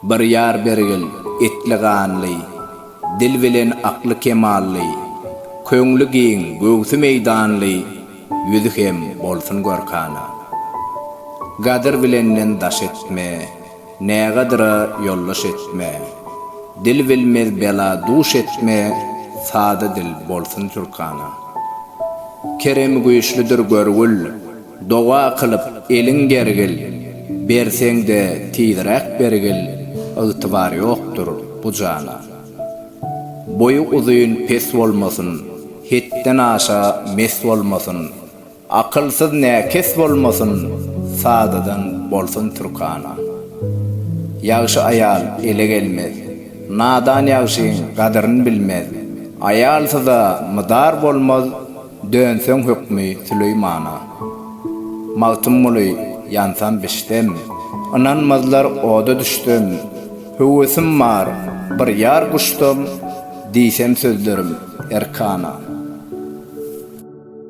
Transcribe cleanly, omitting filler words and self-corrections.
Bir ýar bergil, etli-ganly, Dil bilen akly kemally, Köňli giň, göwsi meýdanly, Ýüzi hem bolsun görkana. Gadyr bilenden daş etme, Nägadyra ýoldaş etme. Dil bilmez bela duş etme, Sada dil bolsun türkana. Keremi güýçlüdir görgül, Doga kylyp eliň gergil, Berseň-de tizräk bergil, Ygtybar ýokdur bu jana. Boýy uzyn pes bolmasyn, Hetden aşa mes bolmasyn, Akylsyz näkes bolmasyn, Sadadan bolsun türkana. Ýagşy aýal ele gelmez, Nadan ýagşyň gadyryn bilmez, Aýalsyza mydar bolmaz, Dönseň hökmi Süleýmana. Magtymguly, ýansam bişsem, Ynanmazlar oda düşsem, Höwesim bar, bir ýar guçsam, Diýsem sözlerim erkana.